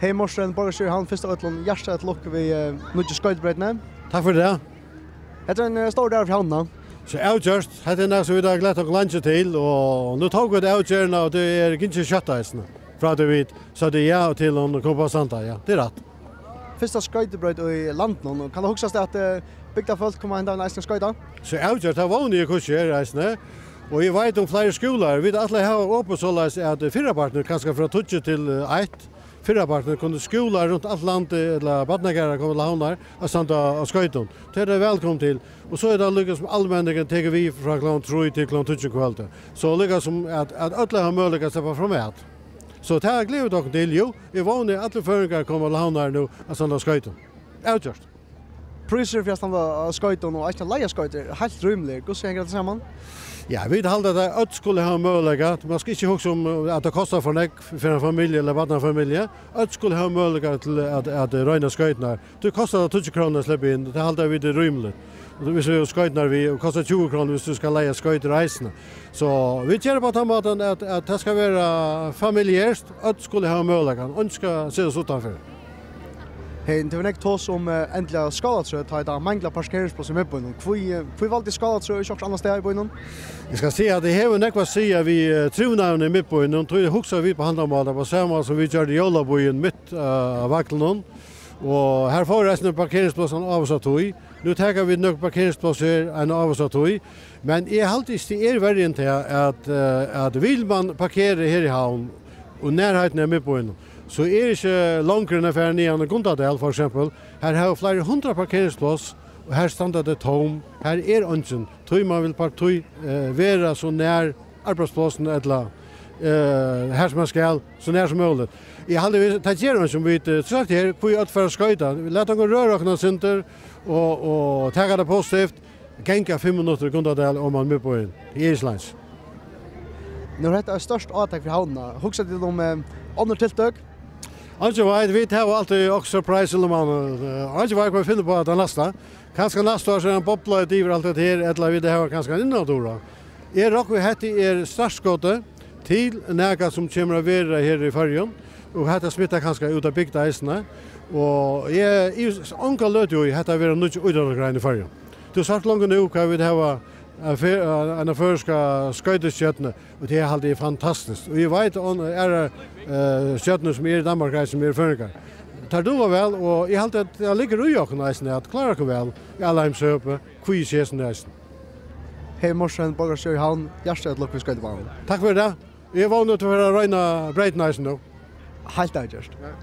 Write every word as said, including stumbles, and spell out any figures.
Hey Morten, borgarstjóri í Havn, fyrst av øllum hjartaliga til lukku við eh, nýggju skoytubreytini. Takk fyri tað. Hetta er ein eh, stór dagur fyri Havnina. So avgjørt, hetta er nakað sum vit hava gleðt okkum leingi til, og nú tóku vit avgerðina, og tað er gingið skjótt eisini. Frá tí vit søgdu ja til hon kom upp at standa, ja, tað er rætt. Fyrsta skoytubreyt í landinum, og kann tað hugsast at eh, bygdarfólk koma henda eisini at skoyta? So avgjørt, tað vóni eg hvussu er eisini. Og eg veit um fleiri skúlar, vit ætla at hava opið soleiðis at fyrrapartin, kanska frá tíggju til eh, eitt, fyrrapartin kunnu skúlar runt alt landið ella barnagarðar koma til Havnar at standa á skoytum. Tað er tey vælkomin til. Og so er tað líka sum almenningurin tekur við frá klokkan trý til klokkan tíggju um kvøldið. So líka sum at, at øll hava møguleika at sleppa framat. So tað gleða vit okkum til, jú. Eg vóni at allir føroyingar koma til Havnar nú at standa á skoytum. Avgjørt. Prísur fyri at standa á skoytum og eisini at leiga skoytur er heilt rímiligur. Hvussu hongur hetta saman? Ja, vit halda at øll skulu hava møguleika. Man skal ikki hugsa um at tað kostar for nógv fyri ein familju ella barnafamilju. Øll skulu hava møguleika til at, at royna skoyturnar. Tí kostar tað tíggju krónur at sleppa inn. Tað halda vit er rímiligt. Og hvis tú skoyturnar við, og kostar tjúgu krónur hvis tú skal leiga skoytur eisini. So vit gera á tann mátan at, at tað skal vera familjært. Øll skulu hava møguleikan. Eingin skal setast uttanfyri. Hey, tað var nógv tos um eh, endiliga skálatrøð, tá ið tað manglar parkeringspláss í miðbýnum. Hví, eh, hví valdi skálatrøð ikki okkurt annað stað í býnum? Eg skal siga at tað hevur nógv at siga við eh, trivnaðin í miðbýnum, tí hugsa vit á handan mátan, á sama sum vit gjørdu jólabýin mitt eh, á Vaglinum. Og har fór eisini parkeringspláss eina ávísa tíð. Nú taka vit nøkur parkeringspláss her eina ávísa tíð. Men eg haldi ikki, tað er verri enn tað, at, eh, at vil man parkera her í Havn, og nærheitin av miðbýnum, so er ikki longri enn at fara niðan í Gundadal, for eksempel. Har hava fleiri hundrað parkeringspláss, og har standa tey tóm. Har er eingin, tí man vil parkera, eh, vera so nær arbeiðsplássinum ella eh, har sum man skal, so nær sum møguligt. Eg haldi, vit, tað ger eingin, sum vit eh, sagt her, hví øll fara at skoyta. Lat okkum røra okkum eitt sindur og, og taka tað positivt. Ganga fimm minuttir í Gundadal, oman miðbýin. Tað er ikki langt. Nú er hetta eitt stórt átak fyri Havnina. Hugsa tit um eh, onnur tiltøk? Eingin veit, vit hava altíð okkurt surprise í lummanum. Eh, eingin veit hvat vit finna upp á tað næsta. Kanska næsta ár so er ein bobla yvir alt hetta her, ella vit hava kanska ein innandura. Eg rokni, hetta er startskotið til nakað sum kemur at vera her í Føroyum, og hetta smittar kanska út á bygd eisini. Og eg ivist onga løtu í, hetta verður nýggj ítróttagrein í Føroyum. Tú sært longu nú hvat vit hava, eh, fe-, eh, eina føroyska skoytustjørnu, og tað haldi eg er fantastiskt. Og eg veit um aðrar eh, stjørnur sum eru í Danmark eisini, sum eru føroyingar. Tær duga væl, og eg haldi, at tað liggur í okkum eisini at klára okkum væl í alheimshøpi, hví ikki hesum eisini. Hey Morten, borgarstjóri í Havn, hjartaliga til lukku við skoytubananum. Takk fyri tað. Eg vóni, at tú fert at royna breytina eisini nú. Heilt avgjørt. Ja.